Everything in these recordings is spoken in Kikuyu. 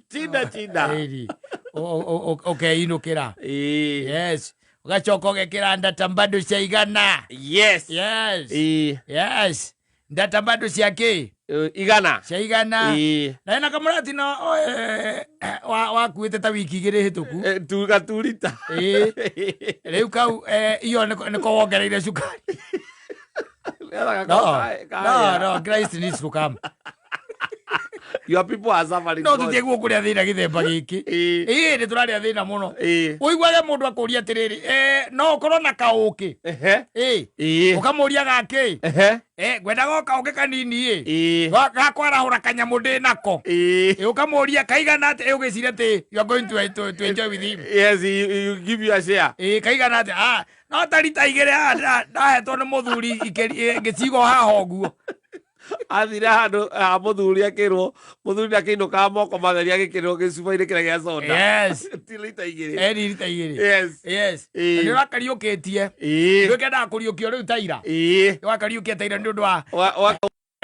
Chinda chinda. Ĩni. Ũkeinũkĩra. Ĩĩ. Yes, ũgacoka ũgekĩra ndata bado cia 100. Yes. Yes. Ĩĩ. Yes, ndata bado cia kĩ? 100. Cia 100. Ĩĩ. Na ena kamũratino wakuĩte ta wiki 2 hĩtũku. Tugaturita. Ĩĩ, rĩu kau iyo nĩko wongereire cukari. No, no, no, Christ needs to come. Your people are suffering. No God. tũtiagwo kũrĩa thĩna gĩthemba gĩkĩ. Ĩĩ. Ĩĩ, nĩ tũrarĩa thĩna mũno. Ĩĩ. Ũiguage mũndũ akũria atĩrĩrĩ, no ũkorwo na kaũkĩ? Ehe. Ĩĩ. Ĩĩ. Ũkamũria gakĩ? Ehe. Ngwendaga o kaũkĩ kanini ĩ. Ĩĩ. Gakwarahũra kanyamũ ndĩ nako. Ĩĩ. Ĩ, ũkamũria kaigana atĩa? Ĩ, ũgĩciria atĩ you are going to enjoy with him. Yes, he give you a share. Ĩ, kaigana atĩa? Ah, no ta rita 2 haha ndahetwo nĩ mũthuri ngĩcigwo haha ũguo. Athire handũ ha mũthuri akĩrwo, mũthuri ndakĩinũkaga moko matheri agĩkĩrwo gĩcuba-inĩ kĩrĩa gĩa soda. Yes. Ti rita 2. Eri rita 2. Yes. Yes. Ĩĩ. Nĩ ũrakariũkĩtie. Ĩĩ. Ndũkendaga kũriũkio rĩu ta ira. Ĩĩ. Wakariũkia ta ira nĩ ũndũ wa Wa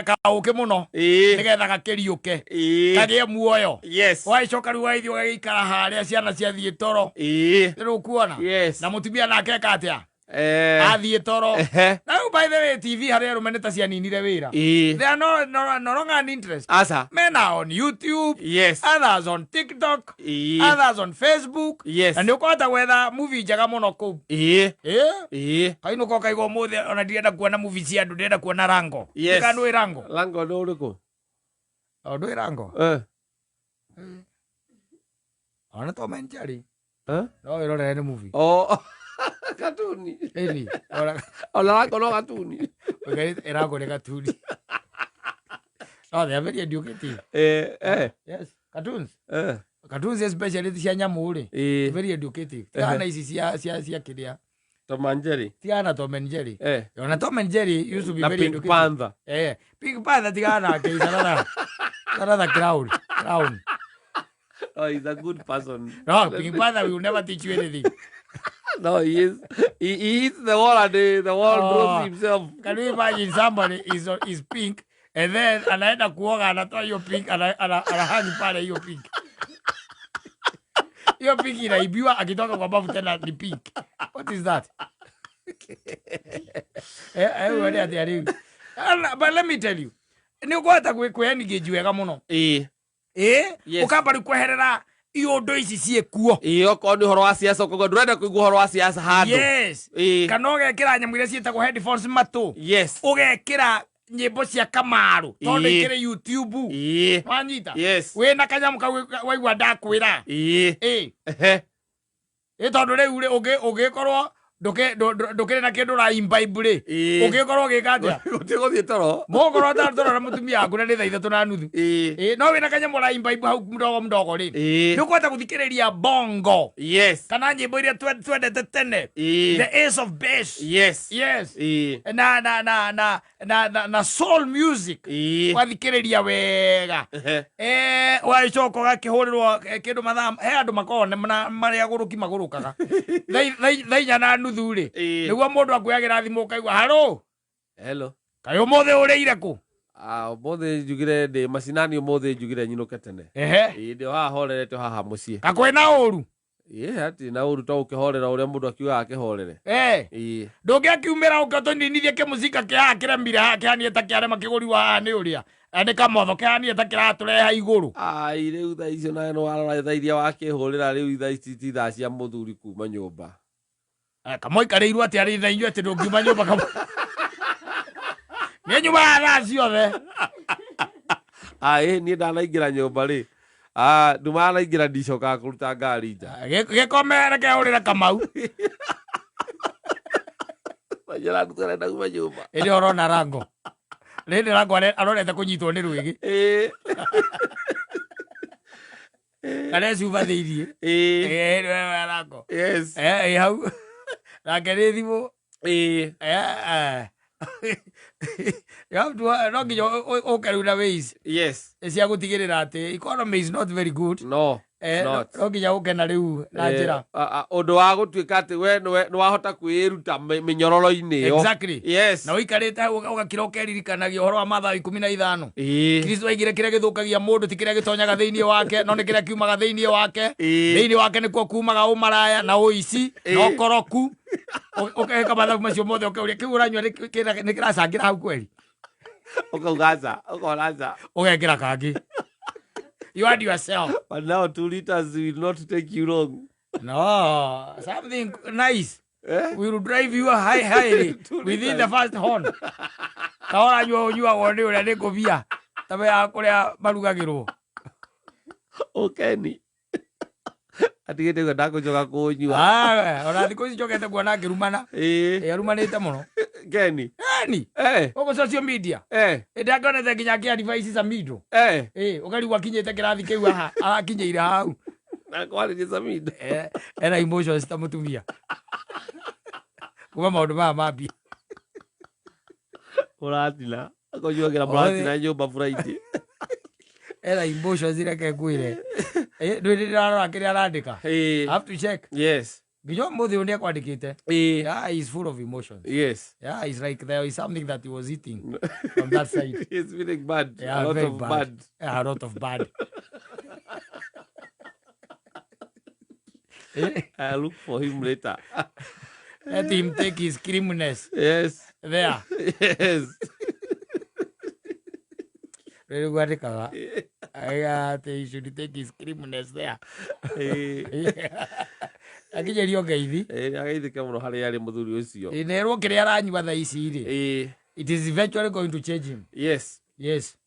kaũkĩ mũno. Ĩĩ. Nĩgetha gakĩriũke. Ĩĩ. Kagĩe muoyo. Yes. Wagĩcoka rĩu wagĩthiĩ ũgagĩikara harĩa ciana ciathiĩ toro. Ĩĩ. Nĩ ũkuona? Yes. Na mũtumia nake eka atĩa? Eh. Athiĩ toro. Ehe. Na rĩu by the way TV harĩ arũme nĩ ta cianinire wĩra. Ĩĩ. They are no longer an interest. Asa. Men are on YouTube. Yes. Others on TikTok. Ĩĩ. Others on Facebook. Yes. Na nĩ ũkũhota gwetha movie njega mũno kũu. Ĩĩ. Ĩĩ. Ĩĩ. Kainũka ũkaigua ũmũthĩ ona ndirenda kuona movie cia andũ, ndĩrenda kuona Rango. Yes. Kana ndũĩ Rango? Lango nĩ ũrĩkũ? O ndũĩ Rango? Eh. Ona Tom and Jerry. Eh? No wĩrorere nĩ movie. Oh. Katuni. Ĩni. Ona Ona Rango no katuni. Rango nĩ katuni. No, they are very educative. Eh, eh. Yes. Cartoons. Eh. Cartoons especially cia nyamũ rĩ. Ĩĩ. Very educative. Tigana ici cia kĩrĩa. Tom and Jerry. Tigana Tom and Jerry. Eh. Ona Tom and Jerry used to be Na very Pink educative. Panther. Eh, Pink Panther tigana nake is another clown. Clown. Oh, he's a good person. No, Pink Panther will never teach you anything. No, he is. He hits the wall and the wall Oh. draws himself. Can you imagine somebody is pink and then anaenda kuoga anatoa hiyo pink anahang pale hiyo pink. Hiyo pink inaibiwa akitoka kwa bafu tena ni pink. What is that? Uone atĩa rĩu. But let me tell you. Nĩ ũkũhota kwĩ-engage wega mũno. Ĩĩ. Ĩĩ, Yes. ũkamba rĩu kweherera iũndũ ici ciĩkuo. Ĩĩ, okorwo nĩ ũhoro wa siasa ũkauga ndũrenda kũigua ũhoro wa siasa handũ. Yes. Ĩĩ. Kana ũgekĩra nyamũ iria ciĩtagwo headphones matũ. Yes. Ũgekĩra nyĩmbo cia Kamaru tondũ Ĩĩ. ikĩrĩ YouTube. Ĩĩ. Wanyita? Yes. Wĩna kanyamũ kau waigua ndakwĩra. Ĩĩ. Ĩĩ. Ehe. Ĩ tondũ rĩu rĩ ũngĩkorwo ndũkĩrĩ na kĩndũ ũra imbibe rĩ. Ĩĩ. Ũngĩkorwo ũgĩka atĩa? Gũtigũthiĩ toro. Mũgũkorwo ũtarĩ na mũtumia waku na nĩ thaa 3:30. Ĩĩ. Ĩĩ, no wĩna kanyamũ ũra imbibe hau mdogo mdogo rĩ. Ĩĩ. Nĩ ũkũhota gũthikĩrĩria bongo. Yes. Kana nyĩmbo iria twendete tene. Ĩĩ. The Ace of Base. Yes. Yes. Ĩĩ. Na soul music. Ĩĩ. Wathikĩrĩria wega. Ehe. Wagĩcoka ũgakĩhũrĩrwo kĩndũ mathaa he andũ makoragwo marĩ agũrũki magũrũkaga. Thaa 4:30 rĩ. Ĩĩ. Nĩguo mũndũ akuoyagĩra thimũ ũkaigua haro. Hello. Kaĩ ũmũthĩ ũrĩire kũ? Ah, ũmũthĩ njugire ndĩ macinani ũmũthĩ njugire nyinũke tene. Ehe. Ĩĩ, ndĩ o haha horerete o haha mũciĩ. Ka kwĩna ũru? Ĩĩ, hatirĩ na ũru to ũkĩhorera ũrĩa mũndũ akiugaga akĩhorere. Eh. Ĩĩ. Ndũngĩakiumĩra ũke ũtũninithie kĩmũcinga kĩa haha kĩremire haha kĩhanie ta kĩarema kĩgũri wa haha nĩ ũrĩa. Na nĩ kamotho kĩhanie ta kĩratũreha igũrũ. Ai, rĩu thaa icio nawe nĩ warora thaa iria wakĩhũrĩra rĩu thaa ici ti thaa cia mũthuri kuma nyũmba. Kamũikarĩirwo atĩa rĩ na inyuĩ atĩ ndũngiuma nyũmba kamwe. Nĩ nyumaga thaa ciothe. Ai, niĩ ndanaingĩra nyũmba rĩ. Ah, ndumaga naingĩra ndicokaga kũruta ngari nja. Gĩkome reke hũrĩre Kamau. Manjĩra ndũrenda kuma nyũmba. Ĩrĩ ũrona Rango. Rĩrĩ Rango arorete kũnyitwo nĩ rwĩgĩ. Ĩĩ. Kana cuba thĩiniĩ. Ĩĩ. Ĩĩ, Rango. Yes. Ĩ hau. Nake nĩ thimũ. Ĩĩ. You have to, no nginya ũke rĩu na ways Yes. cia gũtigĩrĩra atĩ economy is not very good. No. Not. No nginya ũke na rĩu na njĩra. Ũndũ wa gũtuĩka atĩ we nĩ wahota kwĩruta mĩnyororo-inĩ ĩyo. Exactly. Yes. Na ũikarĩte hau ũgakira ũkeririkanagia ũhoro wa Mathayo 15. Ĩĩ. Kristo aigire kĩrĩa gĩthũkagia mũndũ ti kĩrĩa gĩtonyaga thĩinĩ wake, no nĩ kĩrĩa kiumaga thĩinĩ wake. Ĩĩ. Thĩinĩ wake nĩkuo kumaga ũmaraya na ũici na Ĩĩ. ũkoroku. Ũkeka mathabu macio mothe, ũkeuria kĩu ũranyua nĩ kĩracangĩra hau kweri. Ũkauga aca, ũkona aca. Ũgekĩra kangĩ. You add yourself. But now 2 liters will not take you long. No, something nice Eh? will drive you high highly Two within the liters. first horn. Ta ũranyua ũnyuagwo nĩ ũrĩa nĩ ngũbia ta ya kũrĩa marugagĩrwo. Ũkeni atigĩte uga ndakũcoka kũnyua. Ah, ona thikũ ici njokete kuona akĩrumana. Ĩĩ. Ĩ, arumanĩte mũno. Keni. Yani Eh. gũkũ social media Eh. ĩndĩ angĩonete nginya akĩ-advise Samido. Eh. Ĩ, ũkarigwo akinyĩte kĩrathi kĩu haha arakinyĩire hau. Na kwarĩria Samido. Eh, ena emotions ta mũtumia kuma maũndũ maya mambia. Mũratina akũnyuagĩra mũratina nyũmba Friday. Ena emotions, reke ngwĩre. Ĩ, ndwĩ ndĩrarora kĩrĩa arandĩka. Ĩĩ. I have to check. Yes. Nginya ũmũthĩ ũyũ nĩekwandĩkĩte. Ĩĩ. Yeah, he's full of emotions. Yes. Yeah, it's like there is something that he was eating from that side. He's feeling bad. Yeah, a lot very of bad. bad. Yeah, a lot of bad. Eh, I'll look for him later. Let him take his creaminess Yes. there. Yes. Rĩrĩ gwandĩkaga atĩ he should take his creaminess there. Ĩĩ. Akinyĩrio ngeithi. Ĩĩ, nĩageithĩke mũno harĩa arĩ mũthuri ũcio. Ĩ, nerwo kĩrĩa aranyua thaa ici rĩ, Ĩĩ. it is eventually going to change him. Yes. Yes,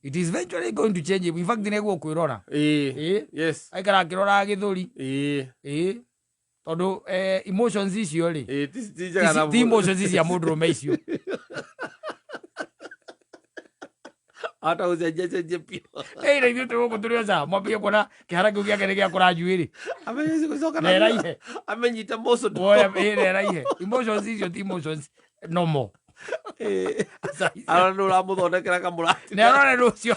it is eventually going to change him. In fact, nĩguo kwĩrora. Ĩĩ. Ĩ, Yes. aikara akĩroraga gĩthũri. Ĩĩ. Ĩ, tondũ emotions icio rĩ, Ĩĩ, ti njega na ti emotions cia mũndũrũme icio. Ahota gũcenjia cenjia biũ. Ĩ, na ithuĩ twĩ gũkũ tũrĩ oca mwambie kuona kĩhara kĩu gĩake nĩ gĩakũra njuĩrĩ. Amenye gũcoka Na ĩraihe. Amenyite mũcũ. Woya, ĩ, na ĩraihe. Emotions icio ti emotions no more. Ĩĩ. Aca, icio. Arona nĩ ũramũthondekera kamũrati. Nĩ arore rũcio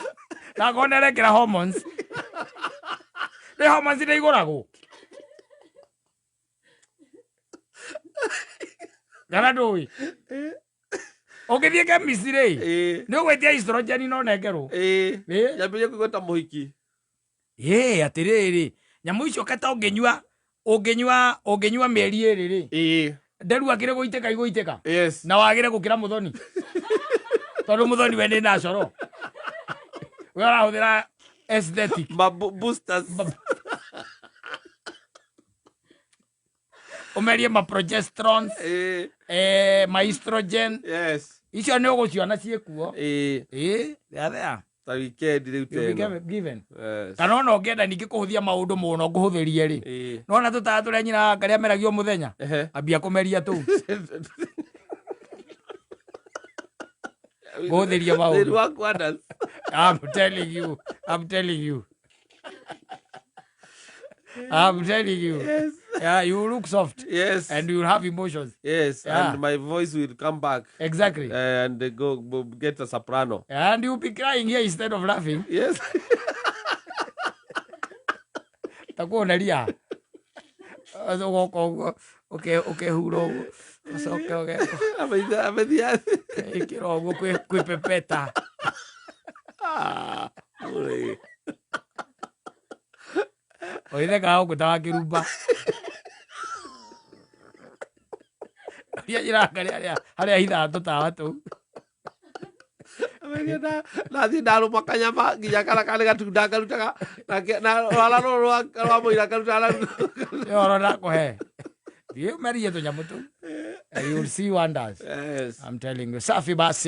na akorwo nĩ arekĩra hormones, nĩ hormones nĩ igũragwo kana ndũĩ? Ũngĩthiĩ chemist rĩ, Ĩĩ. nĩ ũgwĩtia estrogen no nengerwo. Ĩĩ. Ĩ. Nyambĩrĩrie kũigua ta mũhiki. Ĩ, atĩrĩrĩ, nyamũ icio kata ũngĩnyua mĩeri 2 rĩ, Ĩĩ. nderu akĩrĩ gũitĩka igũitĩka. Yes. Na wagĩre gũkĩra mũthoni, tondũ mũthoni we nĩ natural, we ũrahũthĩra aesthetic. Ma boosters. Ũmerie ma progesterons. Ĩĩ. Ma estrogen. Yes. Icio nĩ ũgũciona ciĩkuo. Ĩĩ. Ĩ, they are there. Ta weekend rĩu You'll be teno. given. Yes. Kana ona ũngĩenda ningĩ kũhũthia maũndũ mũno ngũhũthĩrie rĩ, Ĩĩ. nona tũtawa tũrĩa nyina karĩa meragio mũthenya, Ehe. ambia kũmeria tũu ngũhũthĩria They maũndũ. work wonders. I'm telling you, I'm telling you, I'm telling you. Yes. Yeah, you look soft. Yes. And you will have emotions. Yes. Yeah. And my voice will come back. Exactly. And go get a soprano. And you'll be crying here instead of laughing. Yes. Takuo unalia, ũgoka ũguo ũkehura ũguo, ũcoke Amethia. ũgeĩkĩra ũguo kwĩpepeta. Ah. Uri. Ũgĩthekaga ũguo ta wa kĩrumba ũrĩa njĩraga harĩa hithaga tũtawa tũu. Amethia na nathiĩ ndarũma kanyama nginya kana karĩ gatunda ngarutaga na rwara rũrũ rwa mũira ngarutaga. Nĩ ũhoro ndakũhe, thiĩ ũmerie tũnyamũ tũu. You will see wonders. Yes. I'm telling you. Safi basi.